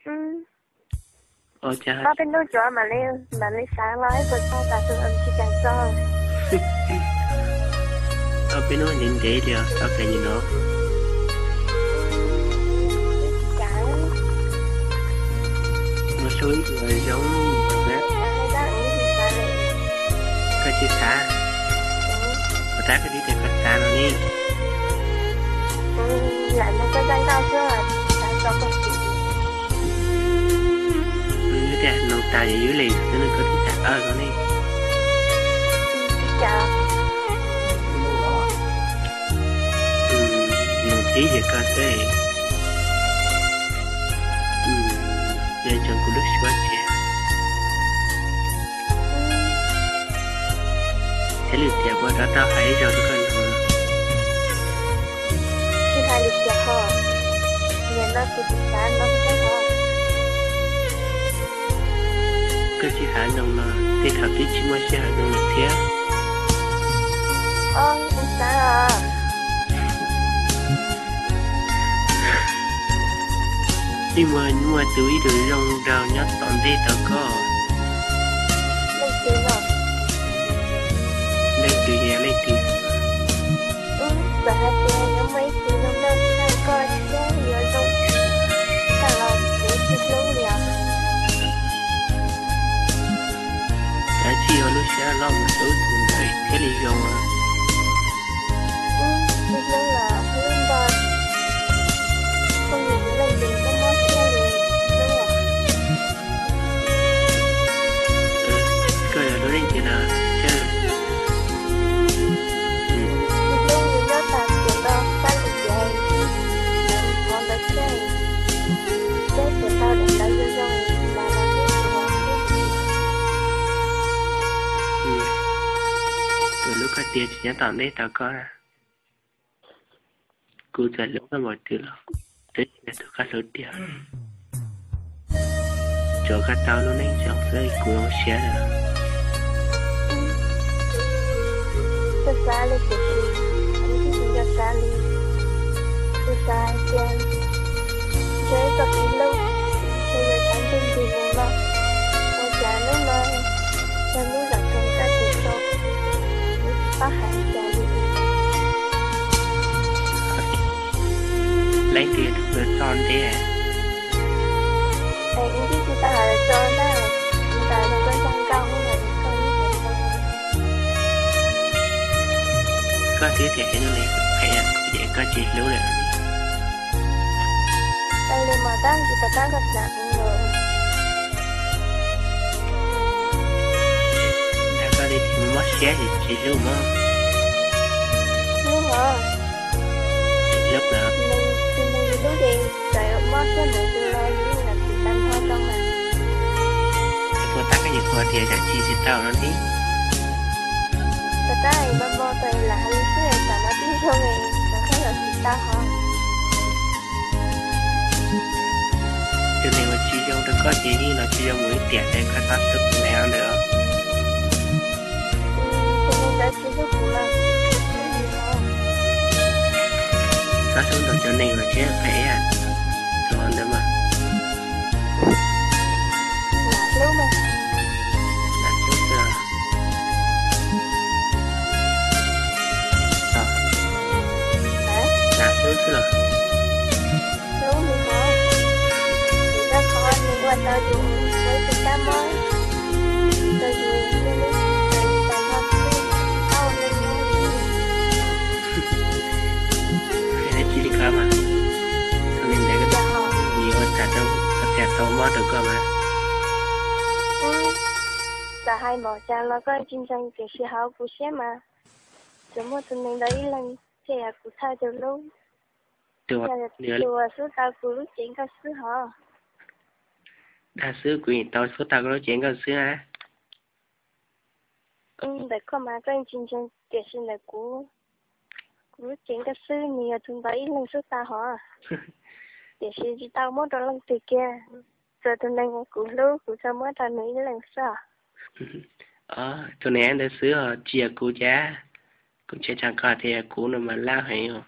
Ob peb hnub tso mam li xav los ib puas txog tas tus tsis kam txog. Ob peb hnub ntev ntev li os, txog pem nim no. Mus sub ib tug zoo, koj tsis xav, puas tab koj tib tias koj xav no ne. Yus tias noog tas yus li xwb nws koj tib tas no ne. Noog tib yam koj xwb. Nws tseem kuv lub suab tsiab. Thiab lwm tiam kuv rov tau hais ib zaug rau koj no. Tsis hais lwm tiam ho, nim no kuv tsis xav no thiab ho. Koj tsis xav noog no, tej thaum twb tsis muaj sij hawm noog lawm thiab. Ob, kuv xav os. Ib muaj, muaj tus ib tug zoo nraug nyob tom ntej tau koj. Leej twg no? Leej twg yog leej twg? Txawm hais tias yuav muaj ib tug zoo nraug tshaj koj thiab yuav zoo tshaj los kuv tsis hlub li os. Kav tsij ua lub siab loj mus hlub tus ntawd thiaj li zoo. Tsis hlub los hlub nto, phooj ywg leej twg mob mob siab li hlub os. Koj yog hlub leej twg no thiab? Hlub nws nyob tas tiam no fab li tias qhov ntawd thiab, peb tseem tau daim ntawv zoo zoo los los hlub tus no xwb. Tus lub koj tiag tsis nyob tom ntej tau koj. Kuv txawm hlub koj npaum twg los twb tsis yog tus koj hlub tiag. Tsuav koj tau lub neej zoo xwb kuv zoo siab lawm. Koj xav li tiam sis kuv twb tsis nco xav li. Kuv xav hais tias ntshe ib txoj kev hlub ntshe yuav tshav ntuj nti mus no, ua cas hnub no yog hnub zaum kawg koj tus tau, kuv tsis paub hais cas li. Leej twg tus txog ntej? Es kuv twb tsis tau hais tso na, kuv tas los koj ncaj nkauj hnub no es koj ib txhia tau. Koj twb tias es no ne, es kuv tias koj tsis hlub lawm. Tab li mas tab sis tom qab koj xav kuv lawm. Dag koj li tias mob siab es tsis hlub mog. Hlub hov. Hlub lawm. Nws tus nws hlub ces txawm mob siab mus tus los yus yeej lam tsis tau nrho rau mas. Puas tab koj yeej qhuas tias zam txim tsis tau no thiab. Tom qab es npau npau tas lam hais li xwb, tam no twb zoo es tom qab los tsis tau hov. Tus neeg uas tsis zoo rau koj ces yeej los tsis zoo mus ib tiam ces koj txhob hlub tus neeg ntawd. Tus neeg ntawd tsis hlub kuv los kuv tsis hlub nws hov. Txhob hlub nrog cov neeg uas siab phem tus ntawd mas. Lam hlub mas. Lam hlub xwb los? Lam hlub xwb los? Hlub nws hov. Vim rau qhov nws ua tau yus ua ib tug kab mob rau yus lub neej txais tau noj xwb, tsis tau ua neeg nyob li. Hais tsis li ko mas, tus neeg ntawd nws ua tau mob rau koj mas. Txawm hais npaum cas los koj tsis ntseeg tiam sis hauv kuv siab mas tsuas muaj tus neeg ntawd ib leeg thiaj yog kuv thawj tus hlub. Tus uas xub tau kuv lub cev nkauj xwb hov. Dag xwb kuv yeej tau xub tau koj lub cev nkauj xwb na. Ntawm koj mas koj yeej tsis ntseeg tiam sis ntawm kuv, kuv lub cev nkauj xwb nws yog tus ntawd ib leeg xwb tau hov. Tiam sis tsis tau muab rau leej twg kiag, tsuas tus neeg uas kuv hlub kuv tsuas muab rau nws ib leeg xwb. Tus neeg ntawd xwb os, tsis yog kuv cas. Kuv ntshai tsam koj tias yog kuv no mas laj heev os.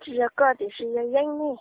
Tsis yog koj tiam sis yog Yeeb ne.